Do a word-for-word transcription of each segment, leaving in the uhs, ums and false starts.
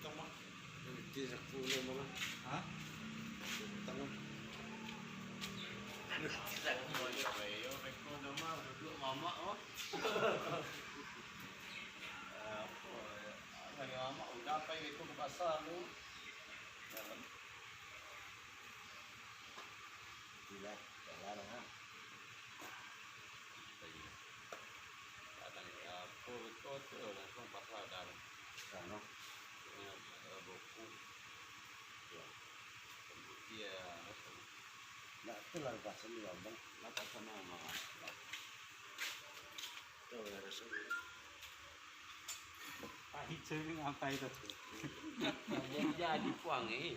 Gede saku ni, Bang. Hah? Utang. Aduh. Iyo, beko dah mah, duduak mamak, oh. Apo, yo? Alah, yo, mamak udah pai beko ka pasa tu. Dalam. Gila, jalan, ha. Kadang apo beko tu, langsung pasa dah. Sano. Yo, buku. Yo. Pembuti yo, langsung. Ndak tu lah, pasal ni, Bang. Lah, pasal ni, Bang. Tu lah, raso. Pahit, cuy, ngapai tu? Jadi, jadi puang, eh.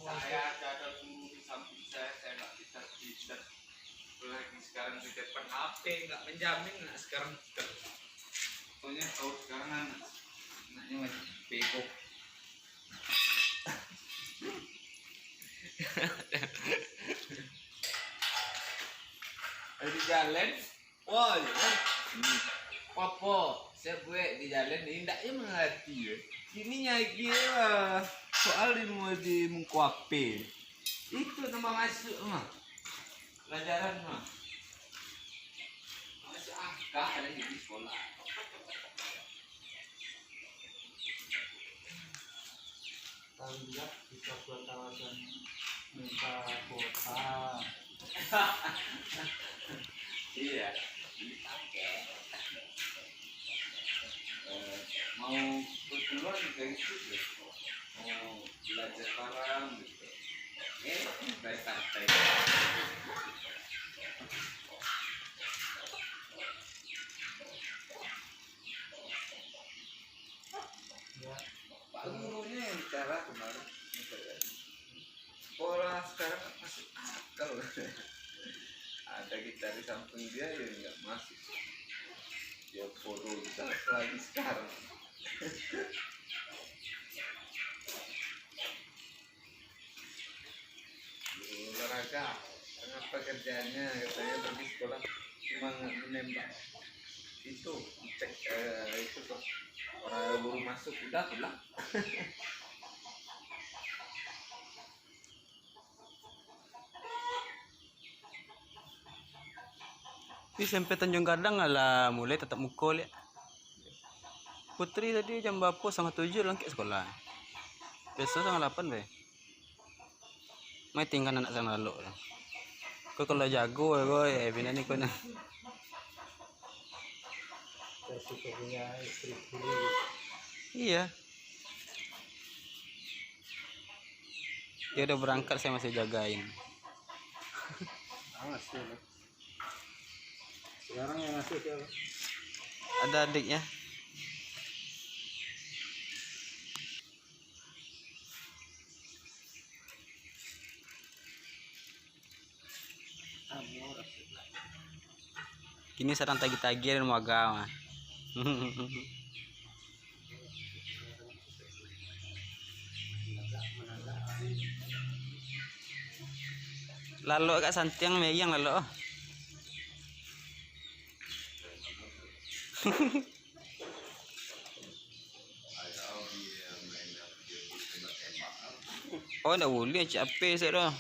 Saya ada, ada guru di samping saya, saya nggak bisa, bisa. Apalagi sekarang di depan H P, nggak menjamin nak sekarang. Pokoknya kalau sekarang anak, anaknya masih bego. Di jalan, woi, kan? Apo, sabuik di jalan ni, indak je mangarati, eh. Kini nyagi lah. Soal di mu-, di muko H P. Itu nambah masuk mah. Pelajaran mah. Masuk akal di sekolah. Tahu juga kita buat kawasan minta kuota. Iya, dipakai. Eh, mau keluar juga itu, mau belajar. Parang gitu. Eh, santai-santai. Gurunya yang bicara kemarin. Pola sekarang masuk akal. Ada kita di samping dia yang nggak masuk. Dia bodoh bisa lagi sekarang. Olahraga, kenapa kerjanya? Katanya pergi sekolah cuma menembak. Itu, cek, eh, itu tuh. Orang baru masuk, udah pulang. Di S M P Tanjung Gadang lah mulai tatap muka liak. Putri tadi jam berapo? Setengah tujuh lah angkek sekolah. Biaso setengah lapan be. Mai tinggal anak sanak lalok tu. Kau kalau jago, kau, eh, bina ni kau nah. Iya. Dia udah berangkat, saya masih jagain. Sekarang yang masuk siapa? Ada adiknya. Kini sadang tagih-tagih dan maga mah. Lalok agak santiang meriang lalok. Oh, ndak buliah cik ape sek doh.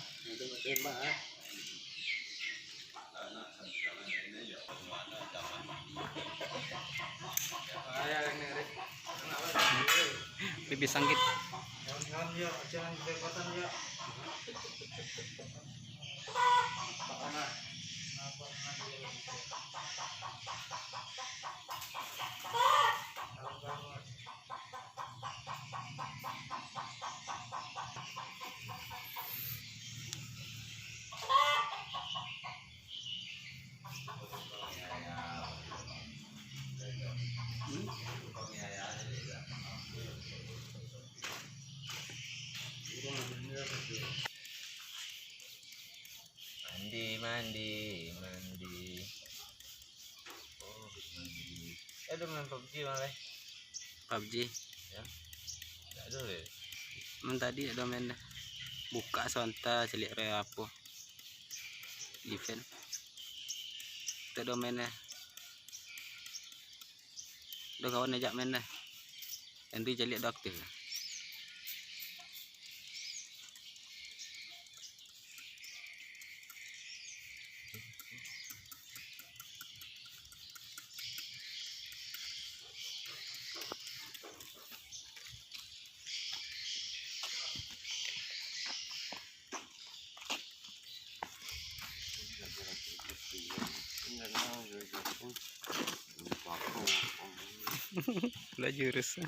Pipi sangkit. Mandi, mandi, mandi. Oh, mandi. Ado main PUBG malah. PUBG. Ya. Ndak ado, ya. Main tadi ado main dah. Buka sonta caliak re apo. Event. Itu ado main dah. Ado kawan ajak main dah. Henry caliak ado aktif. Lah jurus.